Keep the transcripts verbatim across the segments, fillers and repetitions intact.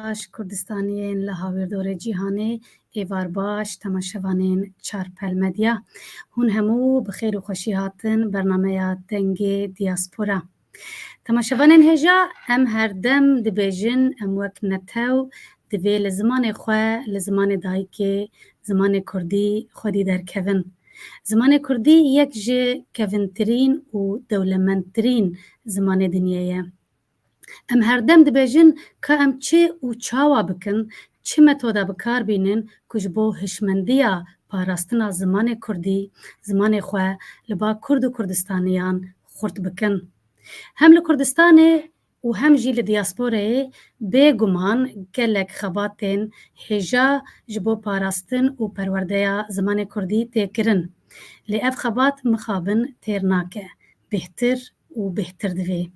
Baş Kurdistaniyên li hawîrdorê cîhanê, êvar baş temaşevanên Çarpel Medya. Hûn hemû bi xêr û xweşî hatin bernameya Dengê Diaspora. Temaşevanên hêja, em her dem dibêjin, em wek netew divê li zimanê xwe, li zimanê dayikê, zimanê kurdî xwedî derkevin. Zimanê kurdî yek ji kevintirîn û dewlemendtirîn zimanê dinyê ye. Em her dem dibêjin ka em çi û çawa bikin, çi metoda bi kar bînin ku ji bo hişmendiya parastina zimanê kurdî, zimanê xwe li ba kurd û kurdistaniyan xurt bikin. Hem li Kurdistanê û hem jî li diasporeyê bêguman gelek xebatên hêja ji bo parastin û perwerdeya zimanê kurdî tê kirin. Lê ev xebat mixabin têr nake, bêhtir û bêhtir divê.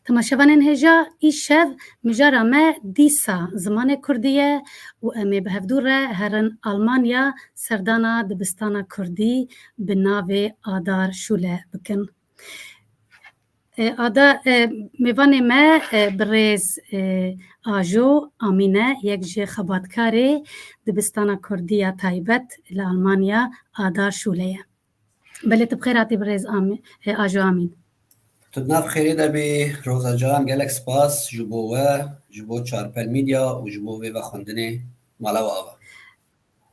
Temaşevanên hêja, îşev mijara me dîsa zimanê kurdî ye û em ê bi hevdû re herin Almanya serdana dibistana kurdî bi navê Adar Şûle bikin. E, ada, e, mêvanê me, e, birêz, e, Ajo Amîn e, yek ji xebatkarê dibistana kurdî ya taybet li Almanya Adar Şûle ye. Belê, tu bi xêr hatî birêz Amî-, e, Ajo Amîn. Tu di nav xêrê de bî, Roza Can, gelek spas ji bo we, ji bo Çarpel Media û ji bo vê vexwendinê. Mala we ava.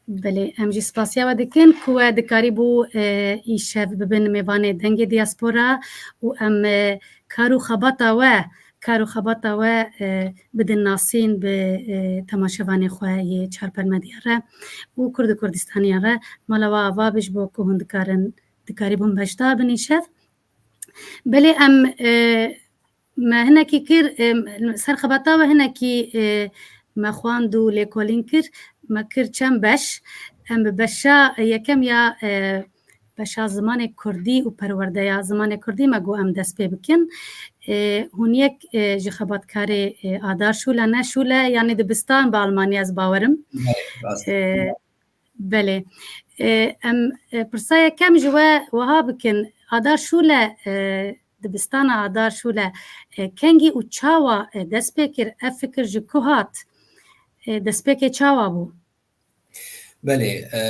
Belê, em jî spasiya we dikin ku we dikarîbû, e, îşev bibin mêvanê Dengê Diaspora û em, e, kar û xebata we, kar û xebata we, e, bidin nasîn bi, e, temaşevanê xwe yê Çarpel Medya re û Kurd û Kurdistaniyan re. Mala we ava be ji bo ku hûn dikarin, dikarîbûn beşdar bin îşev. Belê em, e, me hinekî kir, e, ser xebata we hinekî, e, me xwend û lêkolîn kir, me kir çend beş. Em bi beşa yekem ya, e, beşa zimanê kurdî û perwerdeya zimanê kurdî me got em dest pê bikin. E, hûn yek, e, ji xebatkarê, e, Adar Şûle, ne Şûle, yanî dibistan bi Almanya ez bawerim. Belê, rast. E, Belê. E, em, e, pirsa yekem ji we wiha bikin. Adar Şûle, e, dibistana Adar Şûle, e, kengî û çawa, e, dest pê kir? Ev fikir ji ku hat? E, destpêkê çawa bû? Belê, e,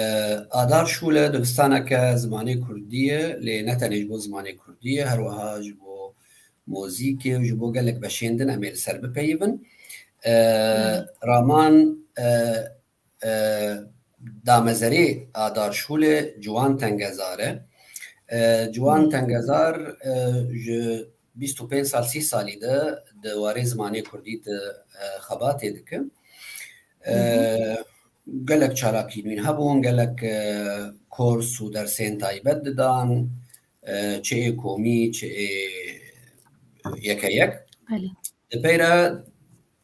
Adar Şûle dibistaneke zimanê kurdî ye, lê ne tenê ji bo zimanê kurdî ye, her wiha ji bo muzîkê û ji bo gelek beşên din em ê li ser bipeyivin. E, Hmm. Raman, e, e, damezerê Adar Şûlê Ciwan Tengezar e. E, Ciwan Hmm. Tengezar, e, ji bîst û pênc sal, sî salî de di warê zimanê kurdî de, e, xebatê dike. E, Hı hı. Gelek çalakî nûn hebûn, gelek, e, kors û dersên taybet didan, e, çi ê komî, çi ê yeke yek. Belê. Di pey re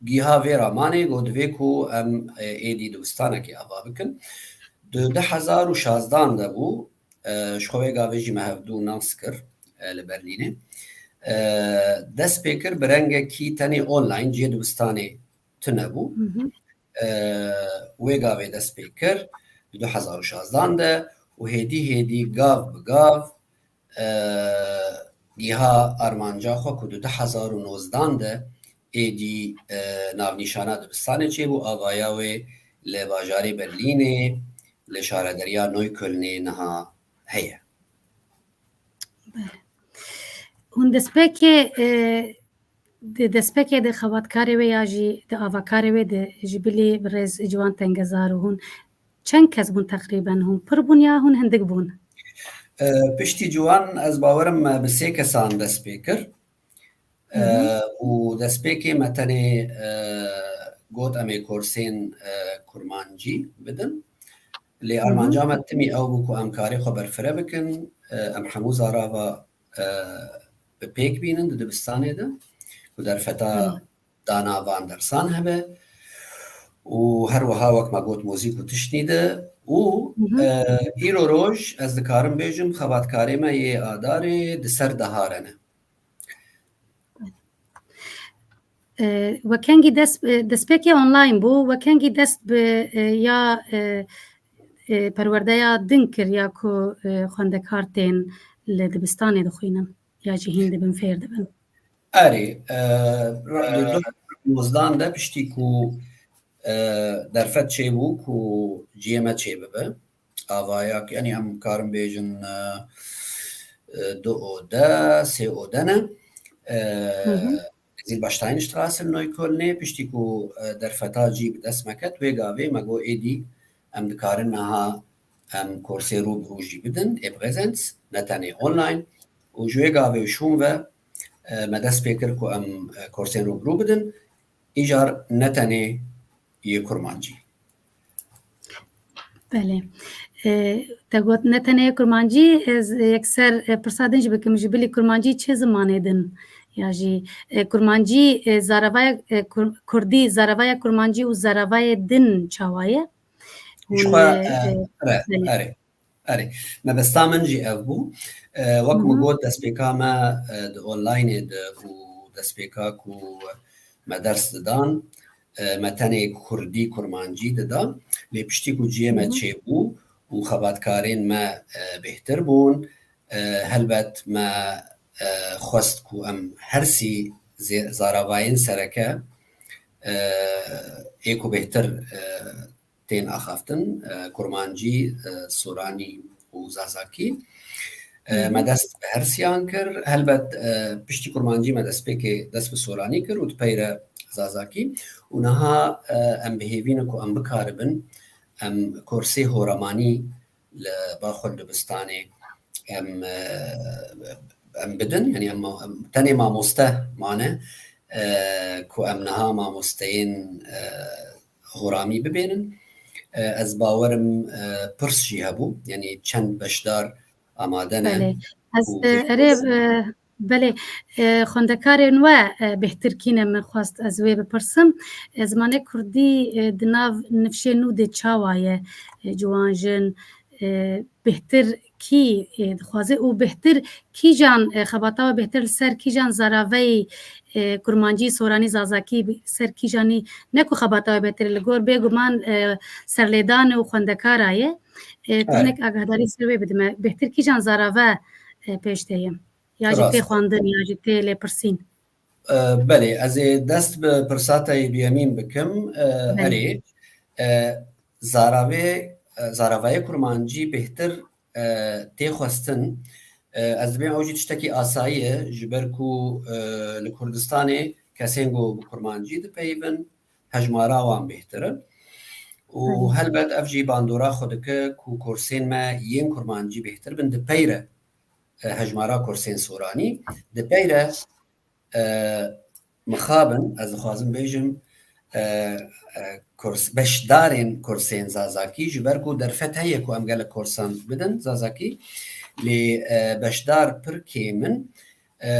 giha vê ramanê got divê ku em, e, êdî dibistanekê ava bikin. Di du hezar û şazdan de bû, e, ji xwe wê gavê jî me hevdû nas kir, e, li Berlînê. E, dest pê kir bi rengekî tenê online, cihê dibistanê tune bû. Hı hı. E, wê gavê dest pê kir di du hezar û şazdan de û hêdî hêdî gav bi gav, e, giha armanca xwe ku di du hezar û nozdan de êdî, e, navnîşana dibistanê çêbû, avaya wê li bajarê Berlînê, li şarederiya Neuköllnê niha heye. Belê. Hûn destpêkê, e, di destpêkê de xebatkarê wê ya jî di avakarê wê de ji bilî birêz Ciwan Tengezar û hûn çend kes bûn teqrîben? Hûn pir bûn ya hûn hindik bûn? E, piştî Ciwan ez bawerim me bi sê kesan dest pê kir. Hı hı. E, û destpêkê me tenê, e, got em ê korsên, e, kurmancî bidin. Lê Hı hı. armanca me timî ew bû ku em karê xwe berfire bikin. E, em hemû zarava, e, bi pêk bînin di dibistanê de ku derfeta Hı. dana van dersan hebe. Û her wiha wek me got muzîk û tiştî de. Û, Hı hı. e, îro roj ez dikarim bêjim xebatkarê me yê Adarê di ser dehare ne. E, we kengî dest, e, destpêkê online bû, we kengî dest bi, e, ya, e, e, perwerdeya din kir ya ku, e, xwendekar tên li dibistanê dixwînin ya jî hîn dibin fêr dibin? Erê, e, ra-, di du-, nozdan de piştî ku, e, derfet çêbû ku ciyê me çêbibe. Avaya, yanî em karin bêjin, e, e, du ode, sê ode ne. E, Hı hı. Zielbesteinstraße li Neuköllnê, piştî ku, e, derfeta cî bi dest me ket, wê gavê me got êdî em dikarin niha em korsê rû bi rû jî bidin, ê prezens, ne tenê online. Û ji wê gavê şûn ve, e, me dest pê kir ku em, e, korsên rû bi rû bidin. Îcar ne tenê yê kurmancî. Belê. E, te got ne tenê kurmancî, ez yekser, e, pirsa din jî bikim, ji bilî kurmancî çi zimanê din? Ya jî, e, kurmancî, e, zaravaya, e, kur-, kurdî, zaravaya kurmancî û zaravayê din çawa ye? Ji Hûn, xwe, e, e, e, erê, belê. Erê. Erê, mebesta min jî ev bû. E, wek Hı min hı. got, destpêka me, e, di onlaynê de û destpêka ku me ders didan, e, me tenê kurdî, kurmancî dida. Lê piştî ku cihê me Hı hı. çêbû û xebatkarên me, e, bêhtir bûn, e, helbet me, e, xwest ku em her sî zê-, zaravayên sereke, e, ê ku bêhtir, e, tên axaftin, e, kurmancî, e, soranî û zazakî. E, Hı hı. Me dest bi her siyan kir. Helbet, e, piştî kurmancî me destpêkê dest bi soranî kir û di peyre zazakî. Û niha, e, em bi hêvî ne ku em bikaribin, em korsê horamanî li Baxul dibistanê em, e, em bidin. Yanî em, em tenê mamoste mane, e, ku em niha mamosteyên, e, horamî bibênin. E, ez bawerim, e, pirs jî hebû. Yanî çend beşdar amade ne Belê. Ez, û e, erê, e, belê, e, xwendekarên we, e, bêhtir kî ne, min xwest ez wê bipirsim. E, zimanê kurdî, e, di nav nifşê nû de çawa ye? E, ciwan jin, e, bêhtir kî, e, dixwaze û bêhtir kîjan, e, xebata we bêhtir li ser kîjan zaraveyî, e, kurmancî, soranî, zazakî, bi-, ser kîjanî ne ku xebata we bêhtir li gor bêguman, e, serlêdan û xwendekara ye. E, tu Erê. hinek agahdarî ser wê bidime. Bêhtir kîjan zarave, e, pêş de ye? Ya jî tê Rast. xwendin, ya jî tê lêpirsîn. E, belê, ez ê dest bi pirsa te yê duyemîn bikim. E, Belê. Erê, e, zaravê, e, zaravayê kurmancî bêhtir, e, tê xwestin. E, ez dibêm ew jî tiştekî asayî ye, ji ber ku, e, li Kurdistanê kesên ku bi kurmancî dipeyivin, hejmara wan bêhtir e. Û Belê. helbet ev jî bandora xwe dike ku korsên me yên kurmancî bêhtir bin, di peyre, e, hejmara korsên soranî, di peyre, e, mixabin, ez dixwazim bêjim, e, e, kors-, beşdarên korsên zazakî, ji ber ku derfet heye ku em gelek korsan bidin zazakî, lê, e, beşdar pir kêm in. E,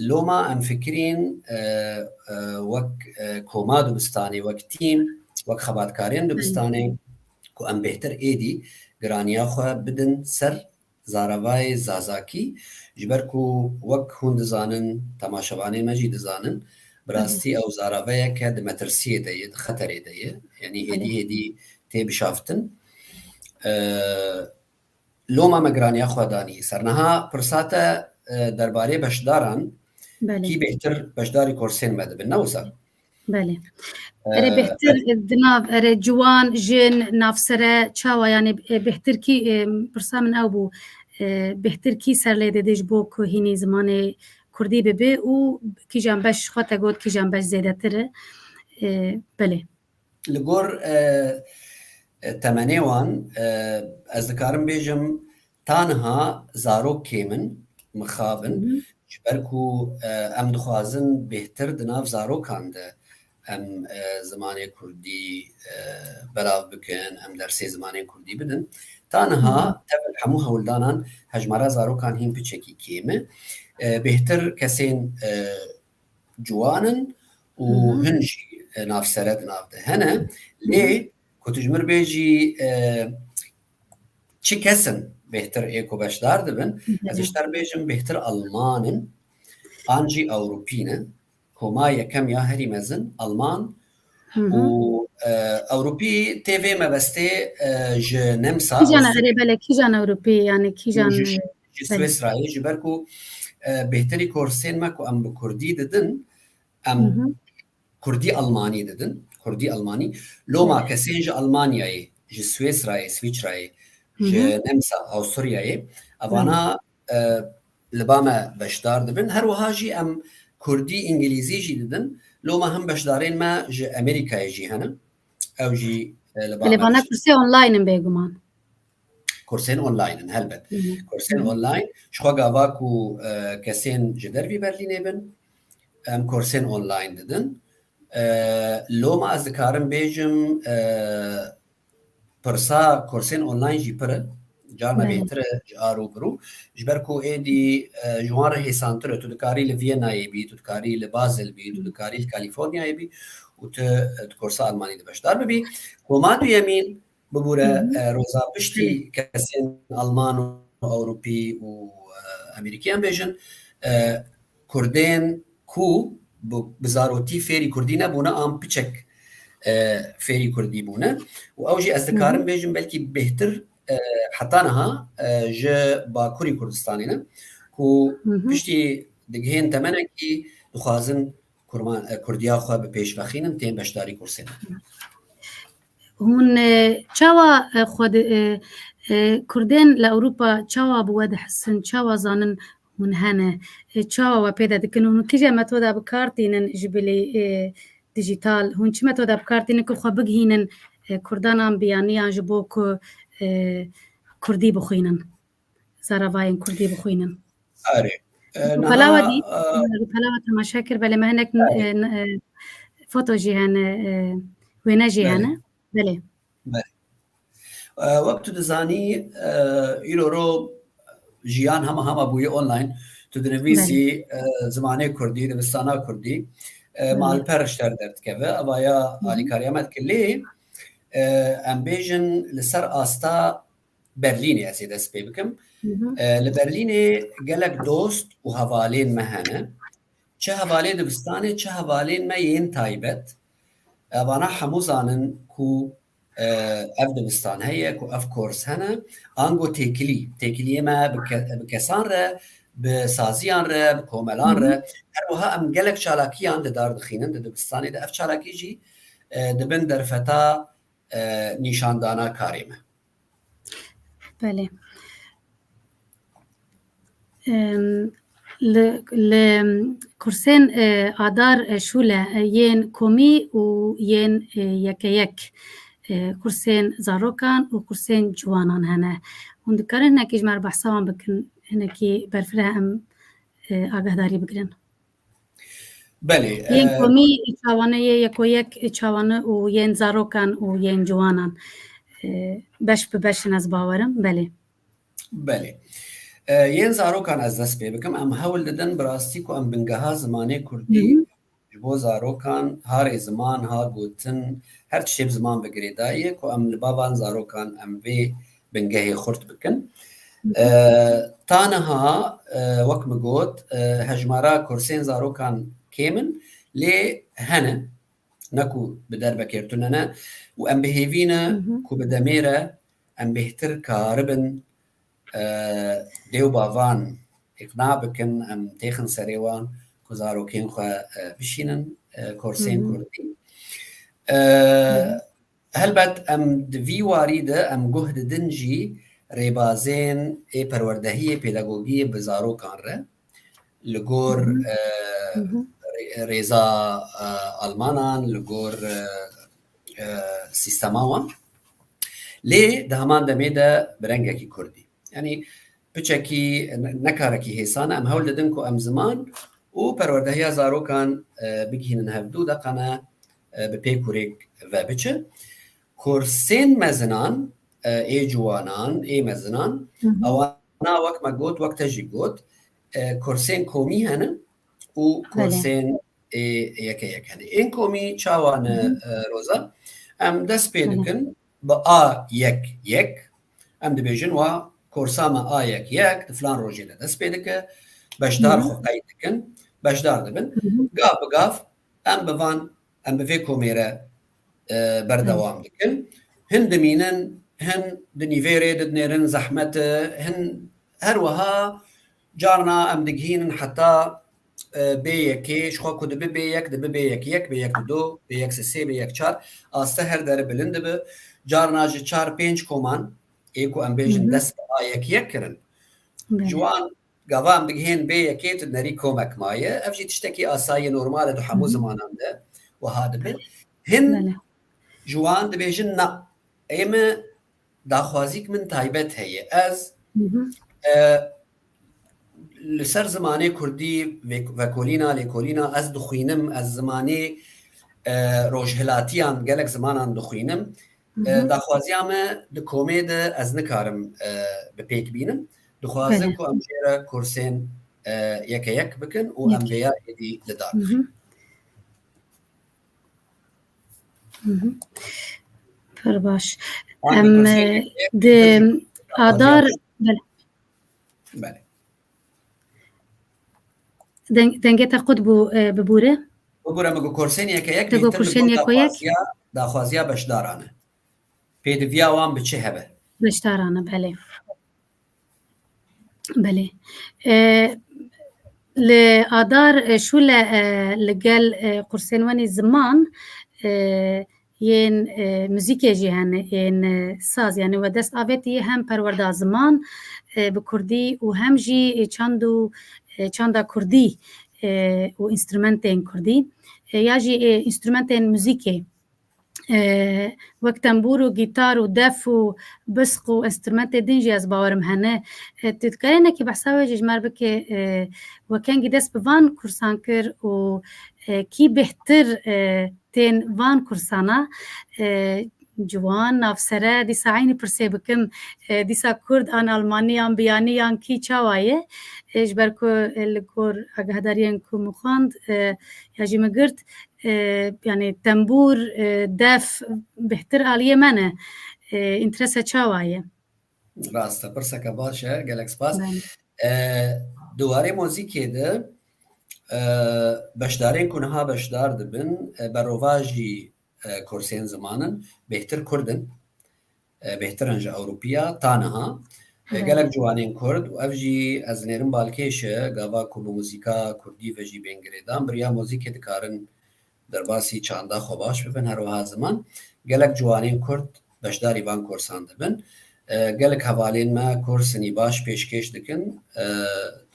loma em fikirîn, e, e, wek, e, koma dibistanê, wek tîm, wek xebatkarên dibistanê ku em bêhtir êdî giraniya xwe bidin ser zaravayê zazakî, ji ber ku wek hûn dizanin, temaşevanê me jî dizanin, bi rastî ew zaraveyeke di metirsiyê de ye, di xeterê de ye. Yanî hêdî Belê. hêdî tê bişaftin. E, loma me giraniya xwe danî ser. Niha pirsa te, e, derbarê beşdaran, Belê. kî bêhtir beşdarî korsên me dibin, ne wisa? Belê. Erê, E, bêhtir di nav, erê, ciwan, jin, navsere, çawa, yanî, e, bêhtir kî, e, pirsa min ew bû, e, bêhtir kî serlê dide ji bo ku hînî zimanê kurdî bibe û kîjan beş, xwe te got, kîjan beş zêdetir e? E, belê. Li gor, e, e, temenê wan, e, ez dikarim bêjim, ta niha zarok kêm in, mixab in. Hı hı. Ji ber ku, e, em dixwazin bêhtir di nav zarokan de em, e, zimanê kurdî, e, belav bikin, em dersê zimanê kurdî bidin. Ta niha Hı hı. tev hemû hewldanan hejmara zarokan hîn piçekî kêm e. E, bêhtir kesên, e, ciwan in û Hı hı. hin jî, e, navsere di nav de hene. Hı hı. Lê ku tu ji mir bêjî, e, çi kes in bêhtir ê ku beşdar dibin, Hı hı. ez ji te re bêjim bêhtir Alman in, an jî Ewropî ne. Koma yekem ya herî mezin Alman Hı hı. û, e, Ewropî tê vê mebestê, e, ji Nemsa, Kîjan, Avusturya erê, belê, kîjan Ewropî, yani kîjan, ji, e, ji belê. Swîsrayê, ji ber ku, e, bêhtirî korsên me ku em bi kurdî didin, em Hı hı. Kurdî Almanî didin. Kurdî Almanî. Loma kesên ji Almanyayê, ji Swêsrayê, Swîçrayê, ji Nemsa, Asturyayê, evana, e, li ba me beşdar dibin. Her wiha jî em Kurdî, Îngilîzî jî didin. Loma him beşdarên me ji Amerîkayê jî hene. Ew jî, e, li ba me Lê vana kursê online in bêguman. Kursên online in, helbet. Kursên online, ji xwe gava ku, e, kesên ji dervî Berlînê bin, em kursên online didin. E, loma ez dikarim bêjim, e, pirsa kursên online jî pir e. Carna bêtir e ji a rû bi rû. Ji ber ku êdî, e, ji wan re hêsantir e. Tu dikarî li Viyanayê bî, tu dikarî li Basel bî, tu dikarî li Kalîforniyayê bî û tu, e, di kursa Almanî de beşdar bibî. Koma duyemîn, bibûre, e, roza piştî kesên Alman û Ewropî û, e, Amerîkî em bêjin, e, Kurdên ku bi, bi zarotî fêrî Kurdî nebûne, an piçek, e, fêrî Kurdî bûne. Û ew jî ez dikarim bêjim belkî bêhtir, e, heta niha, e, ji Bakurî Kurdistanê ne, ku piştî digihên temenekî dixwazin Kurman, e, Kurdiya xwe bi pêş vexînin, tên beşdarî kursê me. Hûn, e, çawa, e, xwe di, e, e, Kurdên li Ewropa çawa bi we dihisin, çawa zanin hûn hene, e, çawa we pê de dikin, hûn kîje metoda bi kar tînin ji bilî, e, dijîtal, hûn çi metoda bi kar tînin ku xwe bigihînin, e, Kurdan an biyaniyan ji bo ku, e, Kurdî bixwînin? Zaravayên Kurdî bixwînin. Arê. E, Rûpela we dî, e, rûpela we temaşe kir, belê me hinek, e, n-, e, foto jî hene, e, wêne jî hene. Belê. Belê. E, wek tu dizanî, e, îro ro jiyan hema hema bûye online. Tu dinivîsî, e, zimanê Kurdî, dibistana Kurdî, e, me Alper ji te re derdikeve. Evaya alîkariya me dike. Lê, e, em bêjin li ser asta Berlînê ez ê dest pê bikim. E, li Berlînê gelek dost û hevalên me hene. Çi hevalê dibistanê, çi hevalên me yên taybet. Evana hemû zanin ku, e, ev dibistan heye, ku ev kors hene. Ango têkilî, têkiliyê me bi ke-, bi kesan re, bi saziyan re, bi komelan re. Her wiha em gelek çalakiyan li dar dixînin di dibistanê de. Ev çalakî jî, e, dibin derfeta e, nîşandana karê me. Belê. Em, li, li kursên, e, Adar, e, Şûle, e, yên komî û yên, e, yekeyek, e, kursên zarokan û kursên ciwanan hene. Hûn dikarin hinekî ji me re behsa wan bikin, hinekî berfireh em, e, agahdarî bigirin. Belê, yên e, komî çawane yê yekoyek çawane û yên zarokan û yên ciwanan, e, beş bi beş in ez bawerim, belê. Belê. E, yên zarokan ez dest pê bikim. Em hewl didin bi rastî ku em bingeha zimanê Kurdî ji bo zarokan, ha rêziman, ha gotin, her tiştê bi ziman ve girêdayî ye ku em li ba van zarokan em vê bingehê xurt bikin. E, ta niha, e, wek min got, e, hejmara kursên zarokan kêm in, lê hene, ne ku bi derve kêrtune ne, û em bi hêvî ne ku bi demê re em bêhtir karibin, e, dê û bavan îqna bikin, em têxin serê wan ku zarokên xwe, e, bişînin, e, kursên kurdî. E, Helbet em di vî warî de em guh didin jî rêbazên ê perwerdehiyê, pedagogiyê bi zarokan re li gor, e, rê-, rêza, e, Almanan, li gor, e, e, sîstema wan. Lê di heman demê de bi rengekî kurdî. Yanî piçekî ne-, ne karekî hêsan e. Em hewl didin ku em ziman û perwerdehiya zarokan, e, bigihînin hevdû, de qene, e, bi pêk û rêk ve biçe. Kursên mezinan, e, ê ciwanan, ê mezinan, ewana wek me got, wek te jî got, e, kursên komî hene û kursên ê yeke yek hene. Ên komî çawa ne, e, Roza? Em dest pê dikin bi A yek yek. Em dibêjin wa korsa me A yek yek di filan rojê de dest pê dike. Beşdar xwe qeyd dikin. Beşdar dibin. Gav bi gav em bi van, em bi vê komê re, e, berdewam dikin. Hin dimînin, hin di nîvê rê didinêrin, zehmet e, hin her wiha carna em digihînin heta e, B yekê, ji xwe ku dibi B yek, dibi B yek yek, B yek û du, B yek sê, B yek çar, aste her dere bilind dibi. Carna ji çar pênc koman, ê ku em bêjin dest bi A yek yek kirin. Ji wan gava em digihên B yekê tu nerî komek maye. Ev jî tiştekî asayî normal e di hemû zimanan de wiha dibe. Hin ji wan dibêjin na, ê me daxwazîk min taybet heye. Ez, e, li ser zimanê kurdî vê-, vekolîna, lêkolîna ez dixwînim, ez zimanê, e, rojhilatiyan, gelek zimanan dixwînim. E, daxwaziya me di komê de ez nikarim, e, bi pêk bînim. Dixwazim ku em jê re kursên, e, yeke yek bikin û em vêya êdî li dar bixin. Pir baş. Em, e, di adar, belê. Belê. Deng-, dengê te qut bû, e, bibûre. Bibûre, min got kursên yeke yek, te got kursên yek û yek? Daxwaziya, daxwaziya beşdaran e. Pêdiviya wan bi çi hebe? Beşdaran e, belê. Belê. E, li adar, e, şûle, e, li gel, e, kursên wenî ziman, e, yên, e, muzîkê jî hene, yên, e, saz, yani we dest avêtiye hem perwerda ziman, e, bi kurdî û hem jî, e, çand û, e, çanda kurdî, e, û înstrumentên kurdî, e, ya jî, e, înstrumentên muzîkê, e, wek tembûr û gîtar û def û bisq û enstrumentê din jî ez bawerim hene. E, tu dikarî hinekî behsa wê jî ji me re bike, e, we kengî dest bi van kursan kir û, e, kî bêhtir, e, tên van kursana, e, ciwan, navsere, dîsa eynî pirsê bikim, e, dîsa kurd an almanî yan biyanî yan kî çawa ye? E, ji ber ku, e, li gor agahedariyên ku min xwend, e, ya jî min girt, e, yani tembûr, e, def bêhtir aliyê me ne. E, înterese çawa ye? Rast e, pirseke baş e, gelek spas. Belê. E, di warê muzîkê de, e, beşdarên ku niha beşdar dibin, e, berovajî, e, kursên ziman in, bêhtir kurd in, e, bêhtir in ji Ewropiya, ta niha. E, gelek ciwanên kurd û ev jî ez nêrim balkêş e, gava ku bi muzîka kurdî ve jî bên girêdan, bi riya muzîkê dikarin derbasî çanda xwe baş bibin, her wiha ziman. Gelek ciwanên kurd beşdarî van kursan dibin. E, gelek hevalên me kursinî baş pêşkêş dikin, e,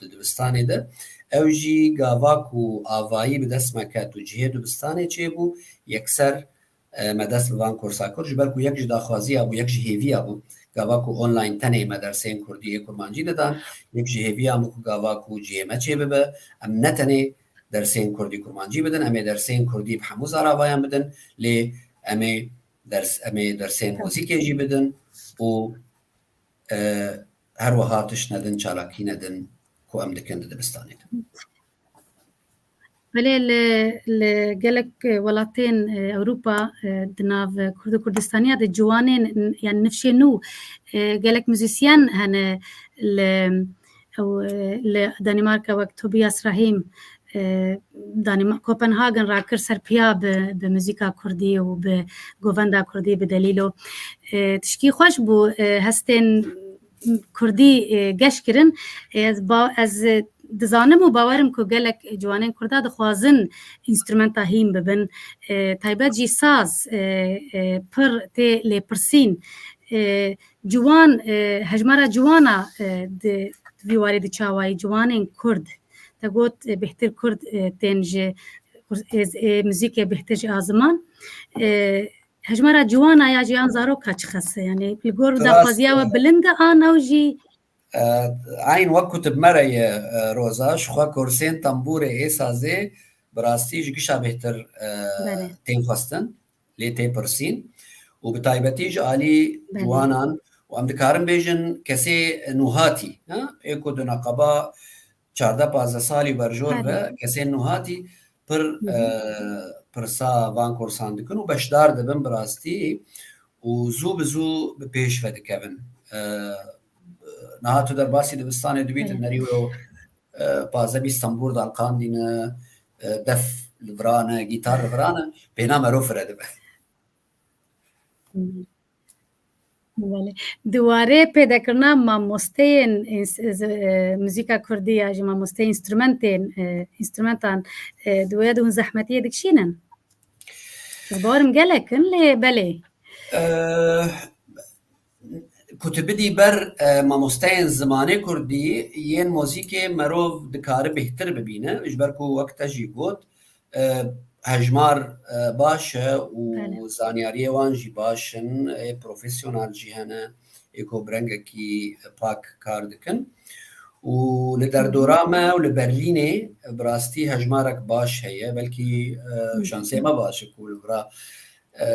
di dibistanê de. Ew jî gava ku avayî bi dest me ket û cihê dibistanê çêbû, yekser, e, me dest bi van kursa kir. Ji ber ku yek ji daxwaziya bû, yek ji hêviya bû. Gava ku online tenê me dersên kurdî ê kurmancî didan, yek ji hêviya min ku gava ku cihê me çêbibe, em ne tenê dersên kurdî kurmancî bidin, em ê dersên kurdî bi hemû zaravayan bidin, lê em ê ders, em ê dersên muzîkê jî bidin û, e, her wiha tişt nedin, çalakî nedin ku em dikin di dibistanê de. Belê li, li gelek, e, welatên, e, Ewropa, e, di nav, e, Kurd û Kurdistaniya de ciwanên, n-, yani nifşên nû, e, gelek muzîsyen hene li, ew, e, li Danîmarka wek Tobias Rahîm, e, Danîma-, Kopenhagen rakir serpiya bi, bi muzîka kurdî û bi govenda kurdî bi delîlo. E, tişkî xweş bû, e, hestên kurdî, e, geş kirin. E, ez ba-, ez, e, dizanim û bawerim ku gelek ciwanên kurda dixwazin înstrumenta hîn bibin. E, taybet jî saz, e, e, pir tê lêpirsîn. E, ciwan, e, hejmara ciwana, e, di, di vî warî di çawayî ciwanên kurd. Te got, e, bêhtir kurd, e, tên ji, e, e, muzîkê bêhtir ji a ziman. E, hejmara ciwana ya jî an zaroka çi xese? Yani li gor daxwaziya we bilind e an ew jî? E, eyn wek ku tu bi me re ye, e, Roza, ji xwe kursên tembûrê ê sazê bi rastî ji gişa bêhtir, e, tên xwestin, lê tê pirsîn û bi taybetî ji alî ciwanan û em dikarin bêjin kesê nûhatî, ha? Ê ku di neqeba çardeh pazdeh salî berjor ve kesên nûhatî pir, e, pirsa van kursan dikin û beşdar dibin bi rastî û zû bi zû bi pêş ve dikevin. E, niha tu derbasî dibistanê dibî, tu nerî wê, e, pazdeh bîst tembûr dalqandîne, e, def li viran e, gîtar li viran e, bêhna merov fire dibe. Belê. Di warê pêdekirina mamosteyên ins-, z-, e, muzîka kurdî ya jî mamosteyên înstrumentên, e, înstrumentan, e, di wê de hûn zehmetiyê dikişînin? Ez bawerim gelek in, lê belê. E, ku tu bidî ber, e, mamosteyên zimanê kurdî, yên muzîkê merov dikare bêhtir bibîne, ji ber ku wek te jî got, e, hejmar, e, baş e û Belê. Zanyariyê wan jî baş in, ê profesyonel jî hene, ê ku bi rengekî pak kar dikin. Û li Hı hı. derdora me û li Berlînê bi rastî hejmarek baş heye, belkî, e, Hı hı. şansê me baş e ku li vira, e,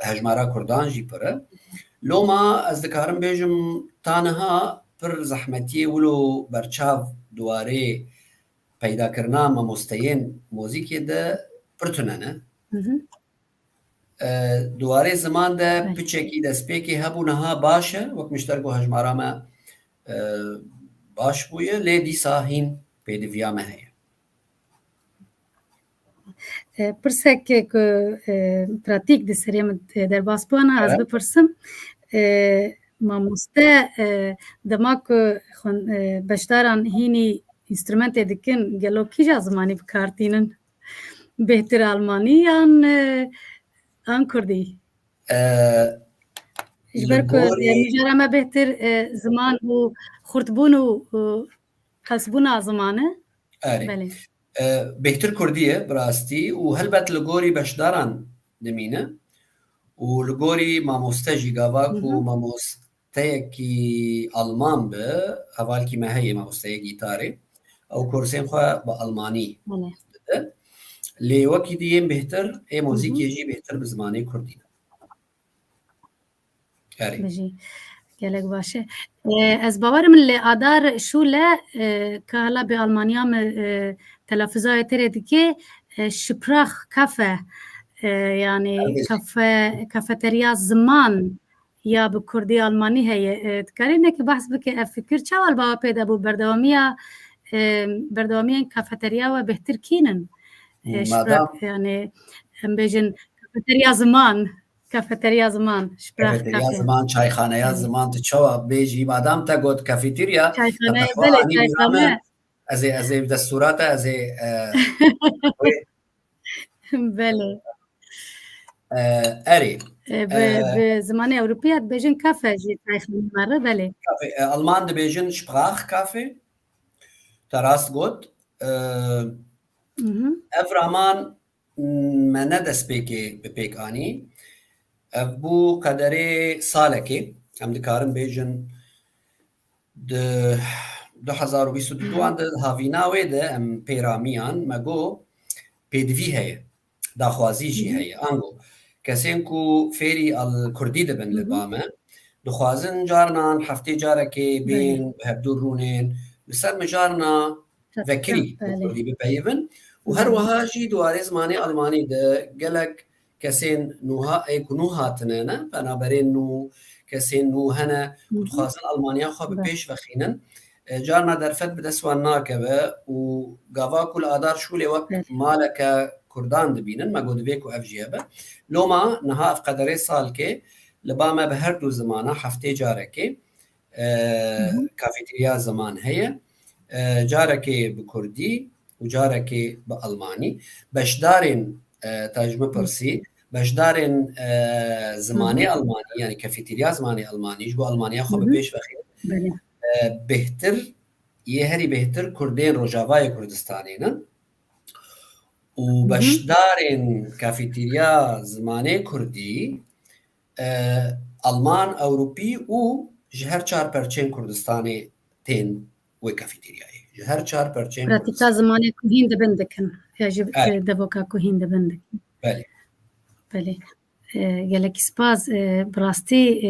hejmara kurdan jî pir e. Loma ez dikarim bêjim ta niha pir zehmetiyê wilo berçav di warê peydakirina mamosteyên muzîkê de pir tune ne. Hı hı. E, di warê ziman de Belê. piçekî destpêkê hebû, niha baş e, wek min ji te re got hejmara me, e, baş bûye, lê dîsa hîn pêdiviya me heye. E, pirsek ku, e, pratîk di serê min, e, derbas bûna, ez Evet. bipirsim. E, mamoste, e, dema ku xwin-, e, beşdaran hînî înstrumentê dikin, gelo kîja zimanî bi kar tînin? Bêhtir almanî yan, e, an kurdî? E, Ji li ber ku, e, gorî mijara me bêhtir, e, ziman û xurtbûn û, û hewsbûna ziman e. Erê. Belê. E, bêhtir kurdî ye, bi rastî, û helbet li gorî beşdaran dimîne. Û li gorî mamoste jî, gava ku Hı hı. mamosteyekî alman be, hevalkî me heye, mamosteyê gîtarê, ew kursên xwe bi almanî Belê. dide. Lê wekî dî yên bêhtir, ê Hı hı. muzîkê jî bêhtir bi zimanê kurdî ne. Erê. Bijî. Gelek baş e. E, ez bawerim li Adar Şule, e, ka hala bi Almanya me, e, telafuzayê te rê dike, e, Sprachcafé, e, yani Elbette. kafe, kafeterya ziman ya bi kurdî almanî heye. E, dikarî nekî behs bike ev fikir çawa li ba we pê de bû berdewamiya, e, berdewamiyên kafeterya we bêhtir kînin? E, Madam Sprach, yani em bêjin kafeterya ziman. Kafeterya ziman, Sprachcafé. Kafeterya ziman, çayxaneya Hı. ziman, tu çawa bêjî? Madam te got kafeterya, Çayxane, te belê, anî çayxane. Bîra me, ez ê, ez ê bi destûra te, ez ê, e, wê Belê. E, erê. E, bi, E, bi zimanê Ewropî ya dibêjin kafe jî çayxane me re, belê. Kafe, e, Alman dibêjin Sprachcafé. Te rast got. E, Mhm. ev raman me ne destpêkê bi pêk anî. Ev bû qederê salekê. Em dikarin bêjin di du hezar û bîst û du Hı hı. de havîna wê de em pêramiyan me got pêdivî heye. Daxwazî jî Hı hı. heye. Ango kesên ku fêrî al kurdî dibin Hı li hı. ba me, dixwazin carinan heftê carekê Belê. bên bi hevdû rûnên li ser mijarna Tabii, vekirî bi belê. kurdî bipeyivin û Belê. her wiha jî di warê zimanê almanî de gelek kesên nûha, ê ku nû hatine ne, penaberên nû, kesên nû hene ku Hı hı. dixwazin Almanya xwe bi Belê. pêş vexînin. E, carna derfet bi dest wan nakeve û gava ku li Adar Şûlê wek Belê. maleke kurdan dibînin, me got divê ku ev jî hebe. Loma niha ev qederê salkê li ba me bi her du zimana heftê carekê, e, Hı hı. kafeterya ziman heye. E, carekê bi kurdî û carekê bi almanî. Beşdarên, e, te ji min Hı. pirsî, beşdarên, e, Hı zimanê hı. almanî, yani kafeterya zimanê almanî, ji bo Almanya xwe Hı bi hı. pêş vexînin, Belê. e, bêhtir, yê herî bêhtir kurdên Rojavayê Kurdistanê ne. Û Hı hı. beşdarên kafeterya zimanê kurdî, e, Alman, Ewropî û ji her çar perçên Kurdistanê tên wê kafeteryayê. Ji her çar perçên Pratika Kurdistanê. zimanê ku hîn dibin dikin. Ya ji, Evet. e, devoka ku hîn dibin dikin. Belê. Belê. E, gelekî spas, e, bi rastî, e,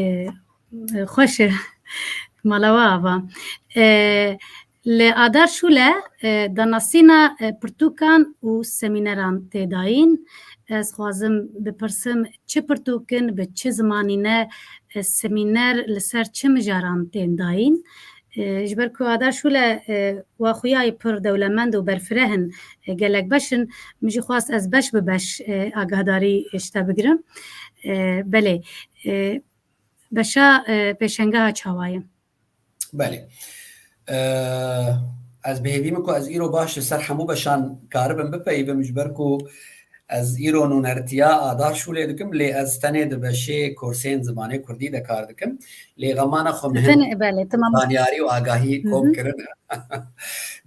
e, xweş e. Mala we ava. E, li Adar Şûle, e, danasîna, e, pirtûkan û semîneran tê dayîn. Ez xwazim bipirsim, çi pirtûk in, bi çi zimanî ne, e, semîner li ser çi mijaran tên dayîn? E, ji ber ku Adar Şûle, e, wa xuya yî pir dewlemend û berfireh in, e, gelek beş in, min jî xwest ez beş bi beş, e, agahdarî ji te bigirim. E, belê, e, beşa, e, pêşengeha çawa ye? Belê. E, ez bi hêvî min ku ez îro baş li ser hemû beşan karibim bipeyivim, ji ber ku ez îro nûnertiya Adar Şûlê dikim, lê ez tenê di beşê kursên zimanê kurdî de kar dikim. Lê xemana xwe min hin Tenê, belê, tamam. zanyarî û agahî kom kirine.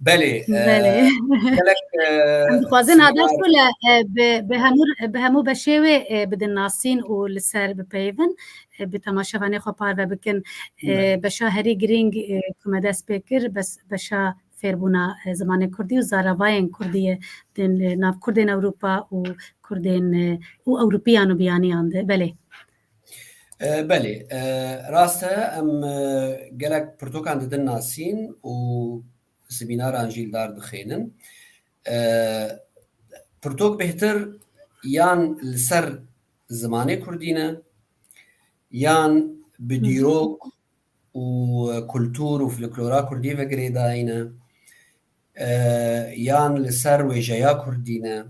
Belê, e, Belê. gelek, e, Em dixwazin Adar semînar- Şûle, e, bi, bi hemû, bi hemû beşê wê, e, bidin nasîn û li ser bipeyivin, e, bi temaşevanê xwe parve bikin. E, Belê. Beşa herî girîng, e, ku me dest pê kir, bes, beşa fêrbûna, e, zimanê kurdî û zaravayên kurdî ye di, e, nav kurdên Ewropa û kurdên, e, û Ewropiyan û biyaniyan de. Belê. E, belê, e, rast e, em, e, gelek pirtûkan didin nasîn û semînaran jî li dar dixênin. E, pirtûk bêhtir yan li ser zimanê kurdî ne, yan bi Hı hı. dîrok û kultûr û folklora kurdî ve girêdayî ne, e, yan li ser wêjeya kurdî ne.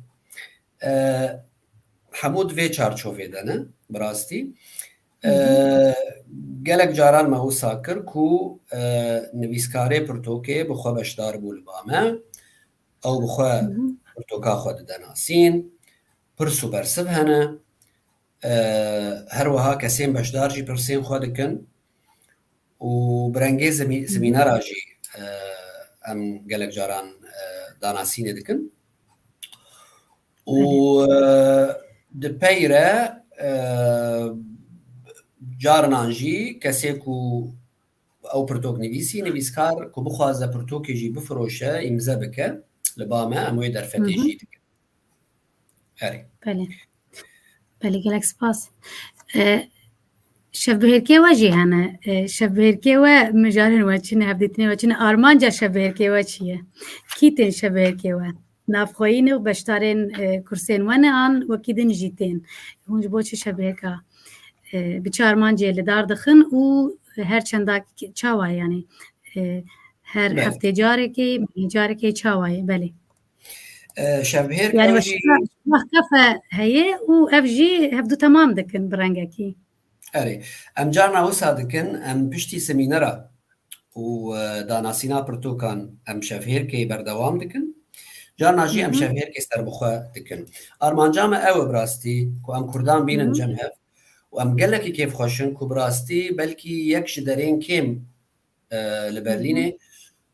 E, hemû di vê çarçovê de ne, bi rastî. E, Hı hı. gelek caran me wisa kir ku, e, nivîskarê pirtokê bi xwe beşdar bû li ba me. Ew bi xwe Hı hı. pirtoka xwe dide nasîn. Pirs û bersiv hene. E, her wiha kesên beşdar jî pirsên xwe dikin. Û bi rengê zemî-, Hı hı. semînara jî, e, em gelek caran, e, danasînê dikin. Û, Belê. e, di pey re, e, carinan jî kesê ku ew pirtoknivîsî, nivîskar ku bixwaze pirtokê jî bifiroşe, îmze bike li ba me, em wê derfetê Hı hı. jî dikin. Erê. Belê. Belê, gelek spas. E, şevbihêrkê we jî hene. E, şevbihêrkê we mijarên we çi ne, hevdîtinê we çi ne, armanca şevbihêrkê we çi ye? Kî tên şevbihêrkê we? Navxweyî ne û beşdarên, e, kursên we ne an wekî din jî tên? Hûn ji bo çi şevbihêrka, e, bi çi armancê li dar dixin û her çenda k-, çawa ye, yanî, e, her Belê. heftê carekê, mehî carekê çawa ye? Belê. E, şevbihêrka Yani jî weşîna, weşîna kafe heye û ev jî hevdu temam dikin bi rengekî. Erê. Em carna wisa dikin, em piştî semînera û, e, danasîna pirtokan em şevhêrkê berdewam dikin. Carna jî Hı em hı. şevhêrkê serbixwe dikin. Armanca me ew e bi rastî ku em kurdan Hı bînin hı. cem hev û em gelekî kêfxweş in ku bi rastî belkî yek ji derên kêm, e, li Hı hı. Berlînê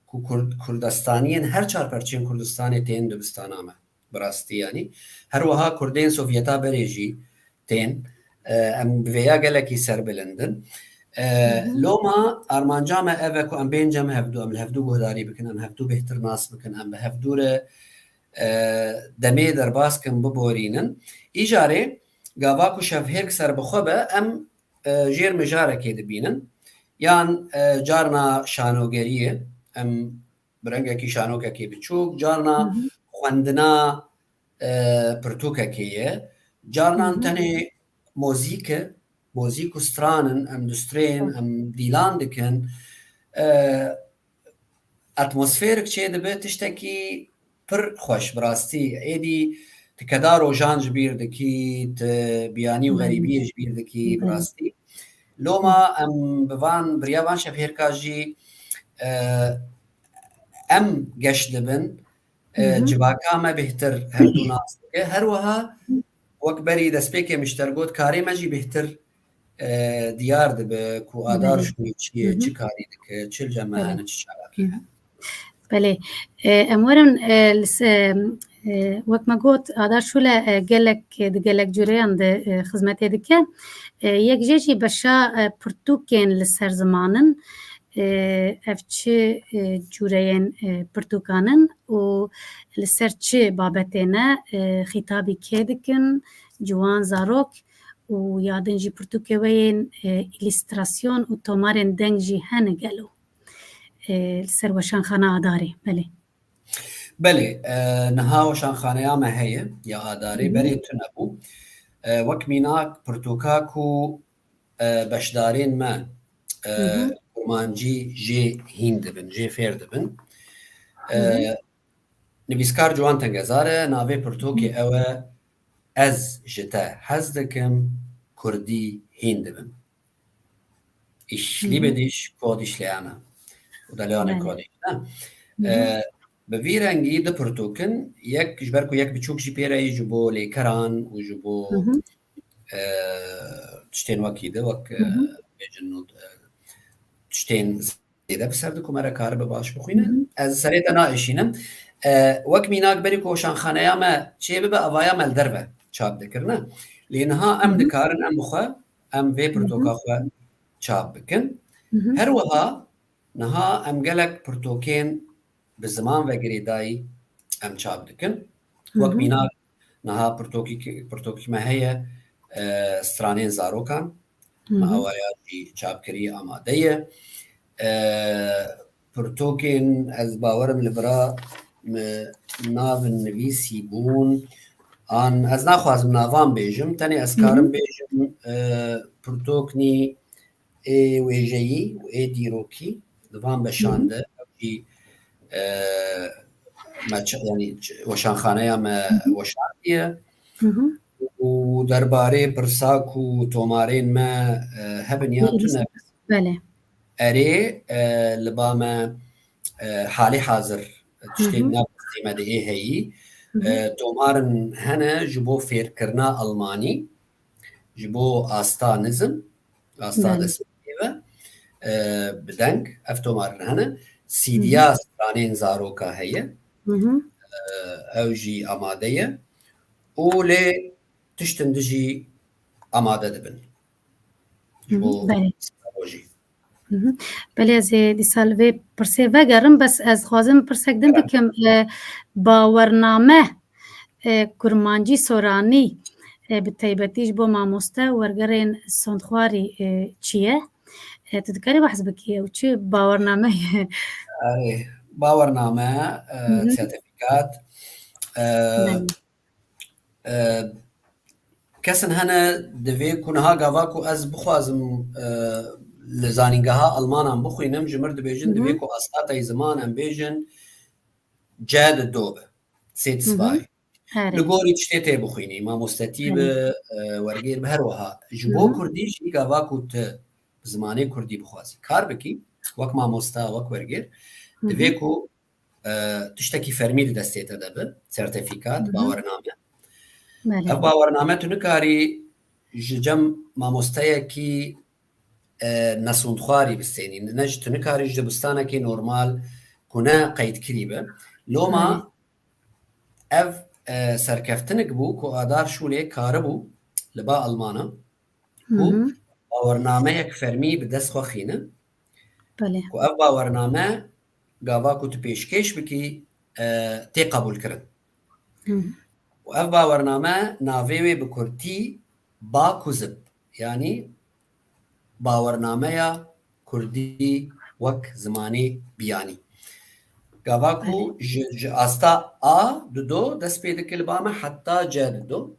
ku Kurd-, Kurdestaniyên her çar perçeyên Kurdistanê tên dibistana me. Bi rastî yanî. Her wiha Kurdên Sovyeta berê jî tên. E, em bi vêya gelekî serbilind in. E, Hı hı. Loma armanca me ev e ku em bên cem hevdû, em li hevdû guhdarî bikin, em hevdû bêhtir nas bikin, em bi hevdû re, e, demê derbas kin, biborînin. Îcarê gava ku şevhêrk serbixwe be, em, e, jêr mijarekê dibînin. Yan, e, carna şanogeriyê, em bi rengekî şanokekê biçûk, carna Hı hı. xwendina, e, pirtûkekê ye. Carnan Hı hı. tenê mozîk e, mozîk û stran in, em distrên, Hı. em dîlan dikin. E, atmosferik çê dibe, tiştekî pir xweş bi rastî. Êdî ti keda rojan ji bîr dikî, ti biyanî û Belê. xerîbiyê ji bîr dikî bi Belê. rastî. Loma em bi van, bi riya van şevhêrka jî, e, em geş dibin. E, Hı hı. civaka me bêhtir hevdû nas dike. Her wiha wek berî destpêkê min ji te re got, karê me jî bêhtir, e, diyar dibe ku Adar Belê. Şûlê çi ye, Hı hı. çi karî dike, çi li cem me Belê. hene, çi çalakî Hı hı. hene. Belê. E, em werin, e, li se-, e, wek me got, Adar Şûle, e, gelek, e, di gelek cûreyan de, e, xizmetê dike. E, yek jê jî beşa, e, pirtûkên li ser ziman in. E, ev çi, e, cûreyên, e, pirtûkan in û li ser çi babetê ne, e, xîtabî kê dikin, ciwan, zarok û ya din jî pirtûkê we yên, e, îlîstrasyon û tomarên deng jî hene gelo? E, li ser Weşanxana Adarê, belê. Belê, e, niha weşanxaneya me heye, ya Adarê, Hı hı. berê tune bû. E, wek mînak pirtûka ku, e, beşdarên me, e, Hı hı. kurmancî jê hîn dibin, jê fêr dibin. E, Hı hı. nivîskar Ciwan Tengezar e, navê pirtûkê Hı. ew e, Ez ji te hez dikim, kurdî hîn dibim. Ich liebe dich, Kurdisch lerne. Oder lerne Kurdisch, ne? Ee, bi vî rengî du pirtûk in, yek ji ber ku yek biçûk jî pê re yî ji bo lêkeran û ji bo, e, tiştên wekî de, wek, e, bêjin, e, tiştên zêde bi ser de ku me re karibe baş bixwîne. Ez serê te naêşînim. E, wek mînak berî ku weşanxaneya me çê bibe, evaya me li derve çap dikirine. Lê niha em dikarin em bi xwe, em vê pirtoka xwe çap bikin. Her wiha niha em gelek pirtokên bi ziman ve girêdayî em çap dikin. Wek mînak niha pirtokî, pirtokî me heye, e, stranên zarokan. Me awaya jî çapkirî amade ye. E, pirtokên ez bawerim li bira me navin nivîsî bûn. An ez naxwazim navan bêjim, tenê ez karim bêjim, e, pirtoknî ê wêjeyî û ê dîrokî di van beşan de ew jî, e, me çi, yanî ç-, weşanxaneya me weşandiye û derbarê pirsa ku tomarên me, e, hebin ya tune, belê, erê, e, li ba me, e, halê hazir tiştên nav destê me de ê heyî. E, tomarin hene ji bo fêrkirina almanî, ji bo asta nizm, asta destpêkê ve, e, bi deng, ev tomarin hene. Sîdiya stranên zaroka heye. E, ew jî amade ye. Û lê tiştin di jî amade dibin. Ji bo rojî. Belê, ez ê dîsa li vê pirsê vegerim, bes ez xwazim pirsek din bikim. E, bawername, e, kurmancî soranî, e, bi taybetî ji bo mamoste wergerên sondxwarî, e, çi ye? E, tu dikarî behs bikî, ew çi bawername ye? Erê, bawername, e, sertîfîkat, e, E, kesin hene divê ku niha gava ku ez bixwazim, e, li zanîngeha Almanan bixwînim, ji mir dibêjin divê ku asta te yî ziman em bêjin C di do be, sê di sibay. Li gorî tiştê tê bixwînî, mamostetî bi, e, wergêr bi her wiha. Ji bo kurdî jî gava ku tu bi zimanê kurdî bixwazî kar bikî, wek mamosta, wek wergêr, divê ku e, tiştekî fermî di destê te de be, sertîfîkat, bawername. Belê. Ev bawername tu nikarî ji cem mamosteyekî, e, nesûndxwarî bistênî. Ne ji, tu nikarî ji dibistanekî normal ku ne qeydkirî be. Loma ev, e, serkeftinik bû ku Adar Şûlê karibû li ba Almana ku bawernameyek fermî bi dest xwe xîne. Belê. Ku ev bawername gava ku tu pêşkêş bikî, e, tê qebûlkirin. Û ev bawername navê wê bi kurtî Bakuzip, yanî bawernameya kurdî wek zimanê biyanî. Gava ku ji, ji asta A di do dest pê dike li ba me heta C di do.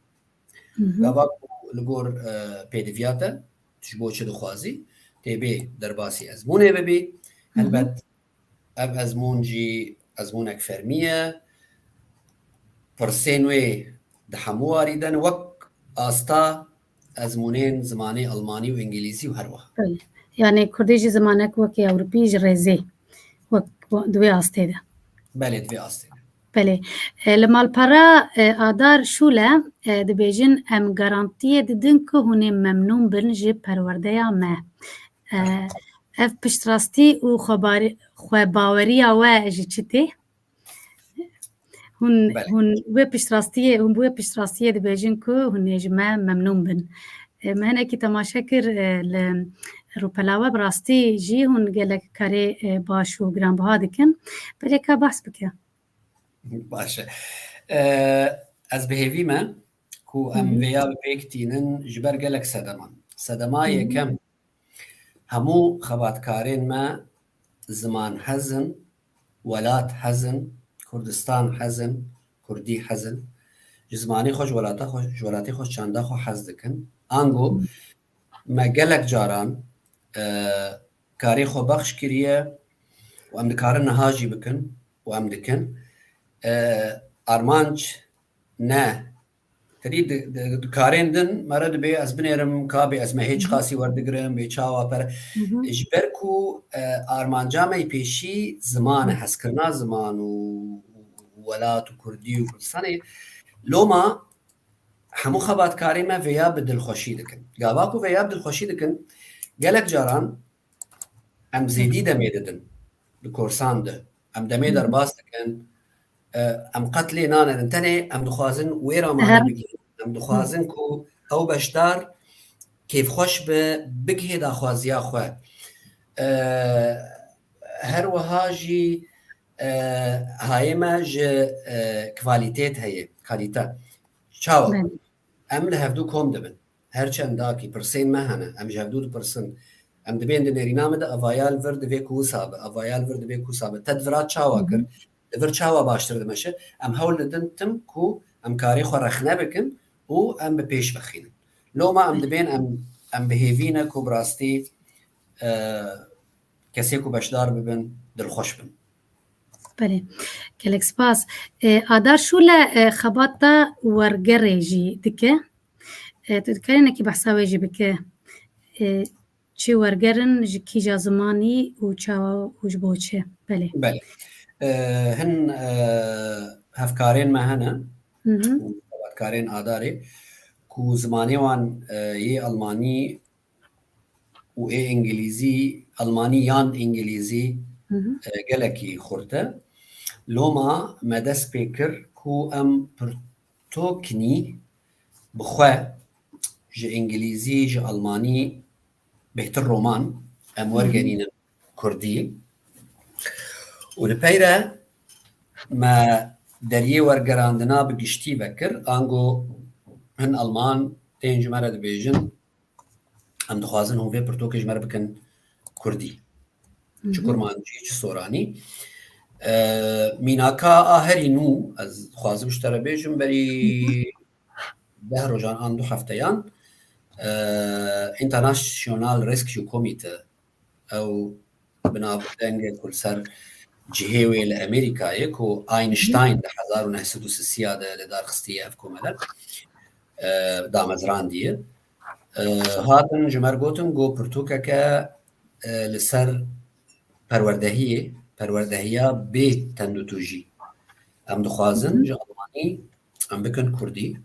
Gava ku li gor, e, pêdiviya te, tu ji bo çi dixwazî, tê bê derbasî ezmûnê bibî. Helbet ev ezmûn jî ezmûnek fermî ye. Pirsên wê di hemû warî de ne, wek asta ezmûnên zimanê Almanî û Îngilîzî û her wiha. Belê. Yanî Kurdî jî zimanek wekî Ewropî ji rêzê, wek, wek di wê astê de. Belê, di vê astê de. Belê. E, li malpera, e, Adar Şûle, e, dibêjin, em garantiyê didin ku hûn ê memnûn bin ji perwerdeya me. E, ev piştrastî û xwebarî-, xwebaweriya we ji çi tê? Hûn, hûn wê piştrastiyê, hûn bi wê piştrastiyê dibêjin ku hûn ê ji me memnûn bin. E, me hinekî temaşe kir, e, li rûpela we bi rastî jî hûn gelek karê, e, baş û giranbiha dikin. Belê ka behs bike. Baş e. E, ez bi hêvî me ku em vêya bi pêk tînin ji ber gelek sedeman. Sedema yekem, hemû xebatkarên me ziman hez in, welat hez in, Kurdistan hez in, Kurdî hez in. Ji zimanê xwe, ji welata xwe, ji welatê xwe, ji çanda xwe hez dikin. Ango me gelek caran, e, karê xwe bexş kiriye û em dikarin niha jî bikin û em dikin. E, armanc ne Tedî di, di, di karên din me re dibê ez binêrim ka bê ez mehê çiqasî werdigirim, bê çawa pere. Ji ber ku, e, armanca me yê pêşî ziman e, hezkirina ziman û, û welat û Kurdî û Kurdistanê, loma hemû xebatkarê me vêya bi dilxweşî dikin. Gava ku vêya bi dilxweşî dikin, gelek caran em zêdî demê didin di korsan de. Em demê derbas dikin. E, em qet lê nanerin. Tenê em dixwazin wê ramanê bigihînin. Em dixwazin ku ew beşdar kêfxweş be, bigihê daxwaziya xwe. E, her wiha jî, e, hayê me ji, e, kwalîtêt heye, kalîte. Çawa? Em li hevdû kom dibin. Her çendakî pirsên me hene, em ji hevdû dipirsin. Em dibên di nêrîna me de, evaya li vir divê ku wisa be, evaya li vir divê ku wisa be. Te di vira çawa kir? Li vir çawa baştir dimeşe? Em hewl didin tim ku em karê xwe rexne bikin û em bi pêş bixînin. Loma em dibên em, em bi hêvî ne ku bi rastî, e, kesê ku beşdar bibin, dilxweş bin. Belê. Gelek spas. E, Adar Şûle, e, xebata wergerê jî dike. E, tu dikarî hinekî behsa wê jî bike. E, çi werger in, ji kîja zimanî û çawa û ji bo çi? Belê. Belê. E, hin, e, hevkarên me hene. Hı hı. Û xebatkarên Adarê ku zimanê wan, e, yê Almanî û ê Îngilîzî, Almanî yan Îngilîzî, Hı hı. e, gelekî xurt e. Loma me dest pê kir ku em pirtoknî bi xwe ji Îngilîzî, ji Almanî bêhtir roman em Hı hı. wergerînin Kurdî. Û li pey re me deriyê wergerandina bi giştî vekir, ango hin Alman tên ji me re dibêjin, em dixwazin hûn vê pirtokê ji me re bikin Kurdî. Çi Hı hı. Kurmancî, çi Soranî. E, mînaka a herî nû, ez dixwazim ji te re bêjim, berî Hı hı. deh rojan an du hefteyan, e, International Rescue Committee, ew binavdenge ku li ser cihê wê li Amerîkayê, ku Einstein di hezar û neh sed û sisiya de li dar xistiye ev komele, e, damezrandiye. E, hatin ji me re gotin ku pirtûkeke, e, li ser perwerdehiyê, perwerdehiya bê tendûtûjî. Em dixwazin Hı hı. ji Almanî em bikin Kurdî.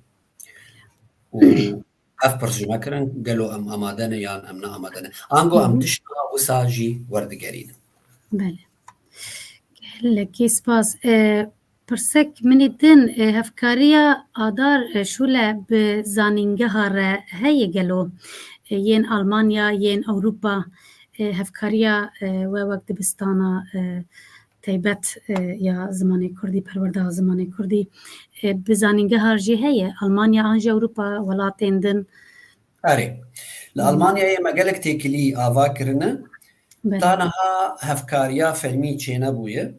Û ev pirs ji me kirin, gelo em amade ne yan em ne amade ne? Ango Hı em hı. tişta wisa jî werdigerînin. Belê. Gelekî spas. E, pirsek min ê din, e, hevkariya Adar, e, Şûle bi zanîngeha re heye gelo? E, yên Almanya, yên Ewropa, e, hevkariya, e, we wek dibistana, e, taybet, e, ya zimanê Kurdî, perwerdeha zimanê Kurdî, e, bi zanîngeha jî heye? Almanya an jî Ewropa, welatên din? Erê. Li Hmm. Almanyayê me gelek têkilî ava kirine. Belê. Ta niha hevkariya fermî çênebûye.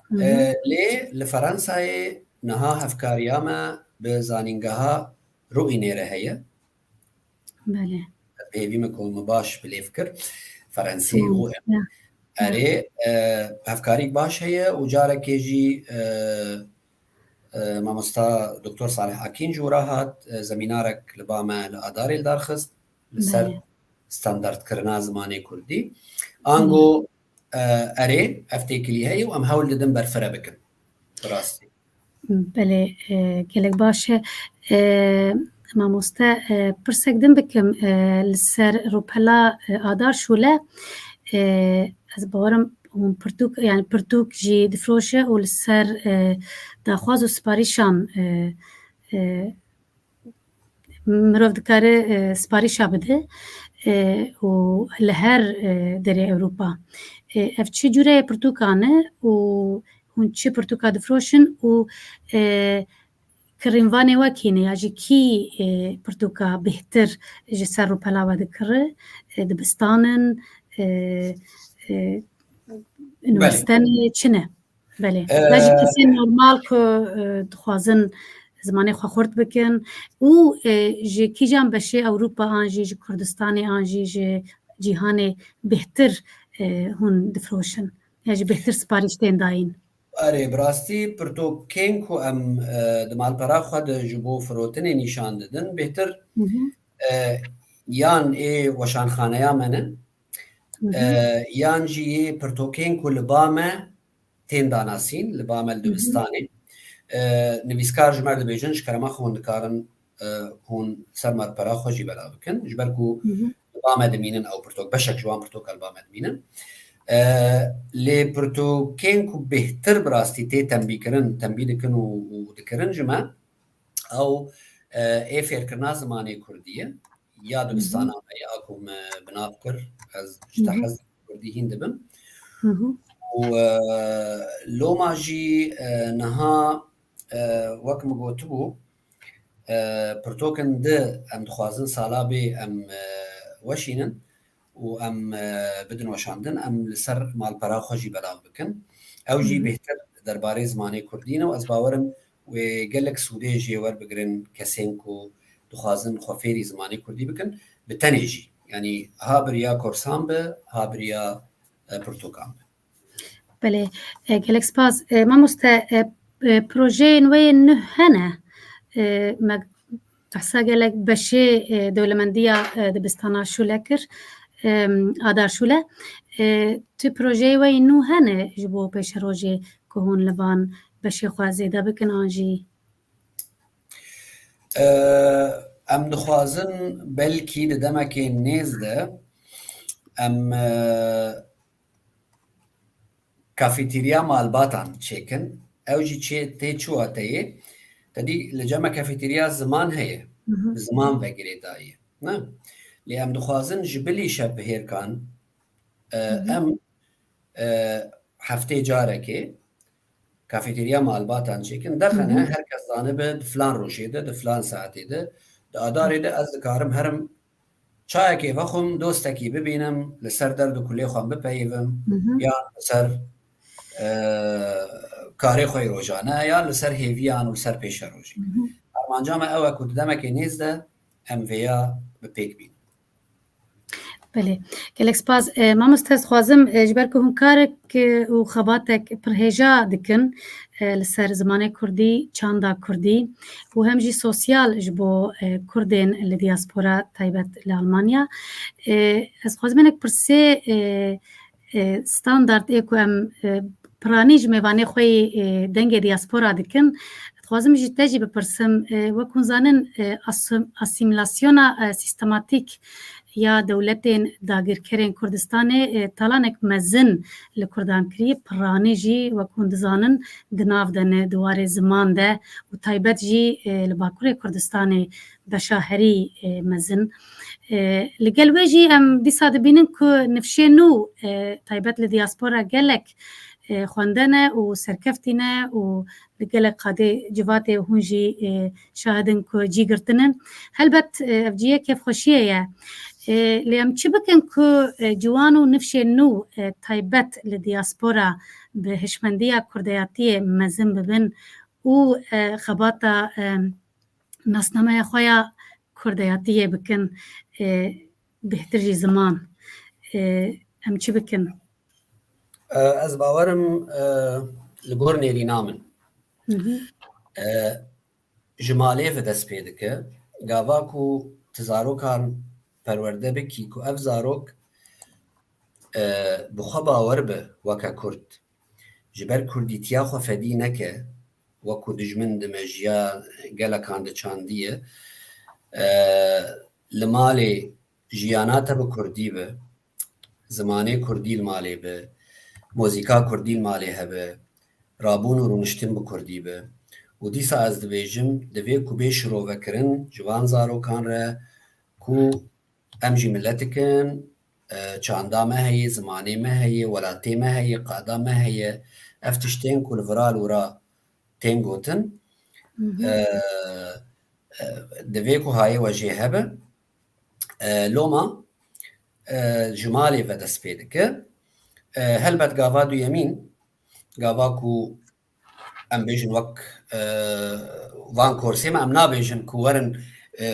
Hı hı. E, lê li Fransayê niha hevkariya me bi zanîngeha Ruînê re heye. Belê. Hêvî min ku min baş bilêv kir. Fransî Tamam. Ruîn. Ya. Erê, e, hevkarîk baş heye û carekê jî, e, e, mamosta Doktor Salih Akîn ji wira hat, e, zemînarek li ba me li Adarê li dar xist, li ser Belê. standardkirina zimanê Kurdî. Ango, Belê. e, erê, ev têkilî heye û em hewl didin berfire bikin. Bi rastî. Belê, e, gelek baş e. E, mamoste, e, pirsek din bikim, e, li ser rûpela, e, Adar Şûle, e, ez bawerim hûn pirtûk, yani pirtûk jî difroşe û li ser, e, daxwaz û siparîşan, e, e, mirov dikare, e, siparîşa bide, e, û li her, e, derê Ewropa. E, ev çi cûreyê pirtûkan e û hûn çi pirtûka difroşin û, e, kirînvanê we kî ne ya jî kî, e, pirtûka bêhtir ji ser rûpela we dikire, e, dibistan in, e, e, Belê. Unîversîte ne, çi ne? Belê. Ee, Ya jî kesên normal ku, e, dixwazin zimanê xwe xurt bikin û, e, ji kîjan beşê Ewropa an jî ji Kurdistanê an jî ji cîhanê bêhtir, e, hûn difroşin? Ya jî bêhtir siparîş tên dayîn? Erê, bi rastî pirtokên ku em, e, di malpera xwe de ji bo firotinê nîşan didin, bêhtir, e, yan ê weşanxaneya me ne, e, yan jî yê pirtokên ku li ba me tên danasîn, li ba me li dibistanê. E, nivîskar ji me re dibêjin, ji kerema xwe hûn dikarin, e, hûn ser malpera xwe jî belav bikin. Ji ber ku li ba me dimînin ew pirtok, beşek ji wan pirtoka li ba me dimînin. E, lê pirtokên ku bêhtir bi rastî tê tembîkirin, tembî dikin û, û dikirin ji me, ew, e, ê fêrkirina zimanê kurdî ye. Ya dibistana me ya ku me bi nav kir, ez ji te hez kurdî hîn dibim. Û, e, loma jî, e, niha, e, wek min gotibû, e, pirtokin di em dixwazin sala bê em, e, weşînin û em, e, bidin weşandin, em li ser malpera xwe jî belav bikin. Ew jî bêhtir derbarê zimanê kurdî ne û ez bawer im wê gelek sûdê jê werbigirin kesên ku dixwazin xwe fêrî zimanê kurdî bikin, bi tenê jî. Yanî ha bi riya korsan be, ha bi riya, e, pirtokan be. Belê, e, gelek spas. E, mamoste, e, e, projeyên we yên nû hene. E, me behsa gelek beşê, e, dewlemendiya, e, dibistana Şûle kir, e, Adar Şûle. E, tu projeyê we yên nû hene ji bo pêşerojê ku hûn li van beşê xwe zêde bikin an jî? E, em dixwazin belkî di demekê nêz de em, e, kafeterya malbatan çêkin. Ew jî çê tê çi wateyê? Te dî li cem me kafeterya ziman heye. Bi ziman ve girêdayî ye. Ne? Lê em dixwazin ji bilî şevbihêrkan, e, em, e, heftê carekê kafeterya malbatan çêkin. Dexine her kes zanibe di filan rojê de, di filan saetê de, di Adarê de ez dikarim herim çayekê vexwim, dostekî bibînim, li ser derd û kulê xwe bipeyivim, yan li ser, e, karê xwe yê rojane, yan li ser hêviyan û li ser pêşerojê. Armanca me ew e ku di demekê nêz de em vêya bi pêk bînin. Belê. Gelek spas. E, mamoste, ez dixwazim, e, ji ber ku hûn karek, e, û xebatek pir hêja dikin, e, li ser zimanê kurdî, çanda kurdî û hem jî sosyal ji bo, e, kurdên li diaspora taybet li Almanya. E, ez dixwazim hinek pirsê, e, e, standard ê ku em, e, piranî ji mêvanê xwe yê, e, dengê diaspora dikin. Dixwazim ji te jî bipirsim, e, wek hûn zanin, e, asim-, asîmîlasyona, e, sîstematîk ya dewletên dagirkerên Kurdistanê, e, talanek mezin li Kurdan kiriye, piranî jî wek hûn dizanin di nav de ne, di warê ziman de û taybet jî, e, li Bakurê Kurdistanê beşa herî, e, mezin. E, li gel wê jî em dîsa dibînin ku nifşê nû, e, taybet li diaspora gelek, e, xwendene û serkeftî ne û li gelek qadê civatê hûn jî, e, şahidin ku cî girtine. Helbet, e, ev cihê kêfxweşiyê ye. E, lê em çi bikin ku, e, ciwan û nifşên nû, e, taybet li diaspora bi hişmendiya kurdeyatiyê mezin bibin û, e, xebata, e, nasnameya xwe ya kurdeyatiyê bikin, e, bêhtir jî ziman, e, em çi bikin? E, ez bawer im, e, li gor nêrîna min. E, ji malê ve dest pê dike. Gava ku tu zarokan perwerde bikî, ku ev zarok, e, bi xwe bawer be weke Kurd. Ji ber kurdîtiya xwe fedî neke, wekû dijmin di mejiya gelekan de çandiye. E, li malê jiyana te bi kurdî be, zimanê kurdî li malê be, muzîka kurdî li malê hebe, rabûn û rûniştin bi kurdî be. Û dîsa ez dibêjim, divê ku bê şirovekirin ji van zarokan re ku em jî miletik in, e, çanda me heye, zimanê me heye, welatê me heye, qada me heye. Ev tiştên ku li viral û ra tên gotin, e, e, divê ku hayê we jê hebe. E, loma, e, ji malê ve dest pê dike. E, helbet gava duyemîn, gava ku em bêjin wek, e, van korsê me, em nabêjin ku werin, e,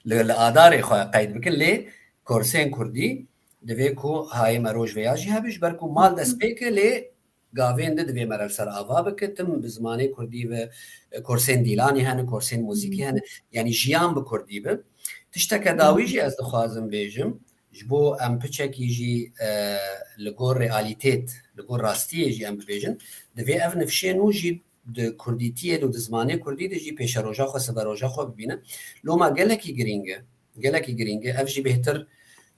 li, li Adarê xwe qeyd bikin, lê korsên kurdî divê ku hayê me roj veya jî hebe, ji ber ku mal dest pê ke, lê gavên di divê me re li ser ava bike, tim bi zimanê kurdî ve, e, korsên dîlanî hene, korsên muzîkî hene, yanî jiyan bi kurdî be. Tişteke dawî jî ez dixwazim bêjim, ji bo em piçekî jî, e, li gor realîtêt, li gor rastiyê jî em bibêjin, divê ev nifşê nû jî di kurdîtiyê de û di zimanê kurdî de jî pêşeroja xwe, siberoja xwe bibîne. Loma gelekî girîng e, gelekî girîng e. Ev jî bêhtir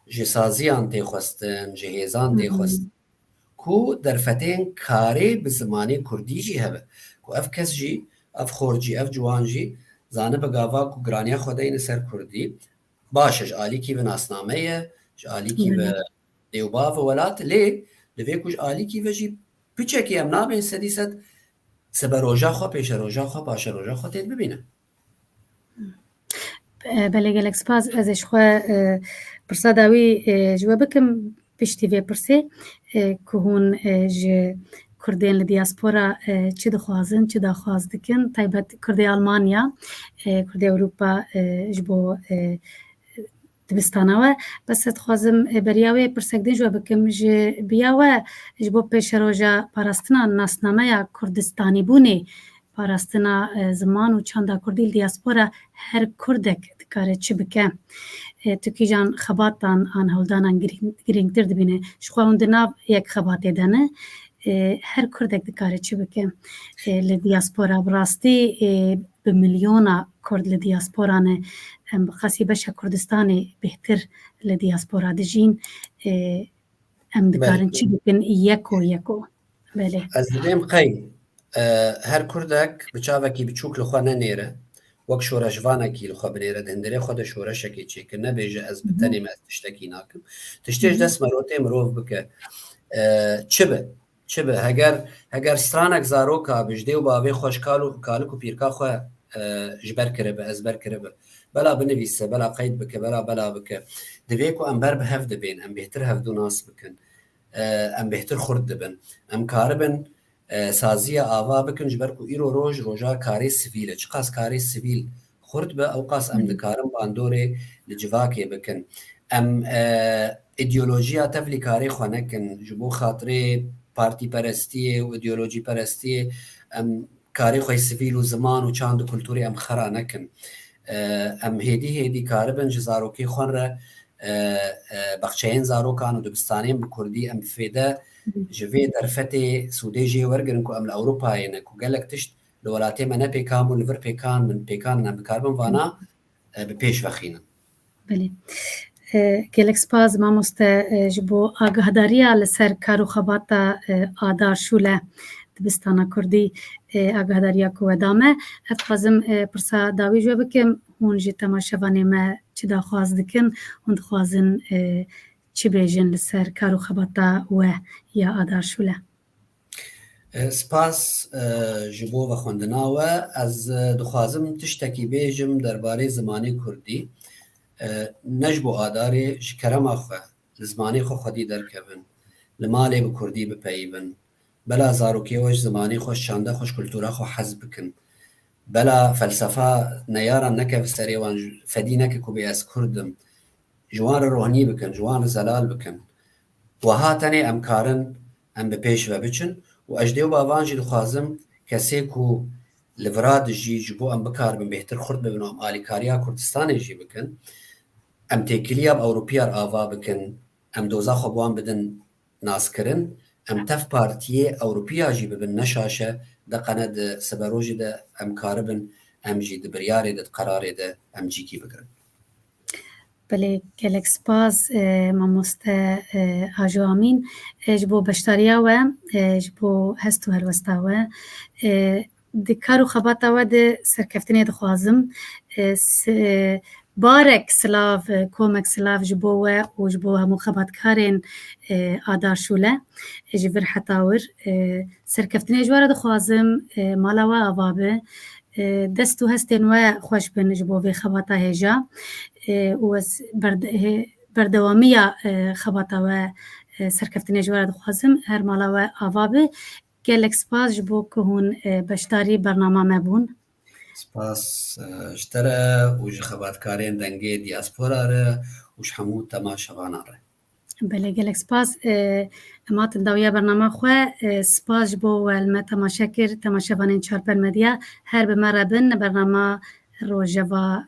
ji saziyan tê xwestin, ji hêzan tê xwestin. Ku derfetên karê bi zimanê kurdî jî hebe. Ku ev kes jî, ev xor jî, ev ciwan jî zanibe gava ku giraniya xwe deyne ser kurdî, baş e, ji alîkî ve nasname ye, ji alîkî ve dê û bavê welat, lê divê ku ji alîkî ve jî piçekî em nabên sedî sed siberoja xwe, pêşeroja xwe, paşeroja xwe tê bibîne. E, belê, gelek spas. Ez ê ji xwe, e, pirsa dawî, e, ji we bikim piştî vê pirsê, e, ku hûn, e, ji Kurdên li diaspora, e, çi dixwazin, çi daxwaz dikin, taybet Kurdê Almanya, e, Kurdê Ewropa, e, ji bo, e, dibistana we. Bes ez dixwazim, e, beriya wê pirsek din ji we bikim. Ji biya we ji bo pêşeroja parastina nasnameya Kurdistanîbûnê, parastina, e, ziman û çanda kurdî li diaspora her kurdek dikare çi bike? E, tu kîjan xebatan an hewldanan girîng-, girîngtir dibîne? Ji xwe hûn di nav yek xebatê de ne. E, her kurdek dikare çi bike? E, li diaspora bi rastî, e, bi milyona kurd li diaspora ne. Em bi qasî beşa Kurdistanê bêhtir li diaspora dijîn. E, em dikarin çi bikin yeko yeko? Belê. Ez dibêm qey, e, her kurdek bi çavekî biçûk li xwe nenêre, wek şoreşvanekî li xwe binêre, di hundirê xwe de şoreşekê çêke, nebêje ez bi tenê me ez tiştekî nakim. Tiştê ji dest merotê mirov bike. E, çi be? Çi be? Heger, heger stranek zaroka bi ji dê û bavê xwe, ji kal û, kalik û pîrka xwe, e, ji ber kiribe, ez ber kiribe. Bela binivîse, bela qeyd bike, bela, bela bike. Divê ku em ber bi hev dibên, em bêhtir hevdû nas bikin. E, em bêhtir xurt dibin. Em karibin, e, saziya ava bikin, ji ber ku îro roj, roja karê sivîl e. Çiqas karê sivîl xurt be, ew qas em dikarin bandorê li civakê bikin. Em, e, îdeolojiya tevlî karê xwe nekin. Ji bo xatirê partîperestiyê û îdeolojîperestiyê em karê xwe yê sivîl û ziman û çand û kulturê em xera nekin. E, em hêdî hêdî karibin ji zarokê xwe re, e, e, baxçeyên zarokan û dibistanên bi kurdî em fêde ji vê derfetê sûdê jê wergirin ku em li Ewropayê ne, ku gelek tişt li welatê me ne pêkan bûn, li vir pêkan bin, pêkan in, em dikaribin vana, e, bi pêş vexînin. Belê. E, gelek spas mamoste, e, ji bo agahdariya li ser kar û xebata, e, Adar Şûle, dibistana kurdî, e, agahdariya ku we da me. Ez dixwazim, e, pirsa dawî ji we bikim, hûn ji temaşevanê me çi daxwaz dikin? Hûn dixwazin, e, çi bêjin li ser kar û xebata we ya Adar Şûle? E, spas, e, ji bo vexwendina we. Ez, e, dixwazim tiştekî bêjim derbarê zimanê kurdî. E, ne ji bo Adarê, ji kerema xwe, li zimanê xwe xwedî derkevin, li malê bi kurdî bipeyivin. Bela zarokê we ji zimanê xwe, ji çanda xwe, ji kultura xwe hez bikin. Bela felsefa neyaran nekeve serê wan, fedî neke ku bê ez kurd im. Ji wan re rohnî bikin, ji wan re zelal bikin. Wiha tenê em karin em bi pêş ve biçin û ez ji dê û bavan jî dixwazim kesê ku li vira dijî ji bo em bikaribin bêhtir xurt bibin û em alîkariya Kurdistanê jî bikin, em têkiliya bi Ewropiya re ava bikin, em doza xwe bi wan bidin naskirin, em tev partiyê Ewropiya jî bibin, ne şaş e, deqene di siberojê de em karibin, em jî di biryarê de, di qerarê de em cîkî bigirin. Belê, gelek spas, e, mamoste, e, Ajo Amîn, e, ji bo beşdariya we, e, ji bo hest û helwesta we. E, di kar û xebata we de serkeftinê dixwazim. E, s-, e, barek silav, e, komek silav ji bo we û ji bo hemû xebatkarên, e, Adar Şûle, e, ji vir heta wir. E, serkeftinê ji we re dixwazim, e, mala we ava be. E, dest û hestên we xweş bin ji bo vê xebata hêja. E, û ez berde-, hê-, berdewamiya, e, xebata we, e, serkeftinê ji we re dixwazim. Her mala we ava be. Gelek spas ji bo ku hûn, e, beşdarî bernama me bûn. Spas, e, ji te re û ji xebatkarên Dengê Diaspora re û ji hemû temaşevanan re. Belê, gelek spas. Em hatin dawiya bernama xwe. Spas ji bo we li me temaşe kir, temaşevanên Çarpel Medya. Her bi me re bin, bernama Rojeva,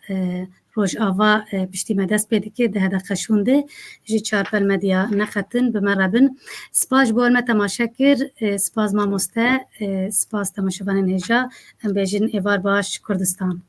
Rojava piştî me dest pê dike, deh deqe şûnde. Ji Çarpel Medya neqetin, bi me re bin. Spas ji bo we li me temaşe kir. Spas mamoste. Spas temaşevanên hêja. Em bêjin êvar baş Kurdistan.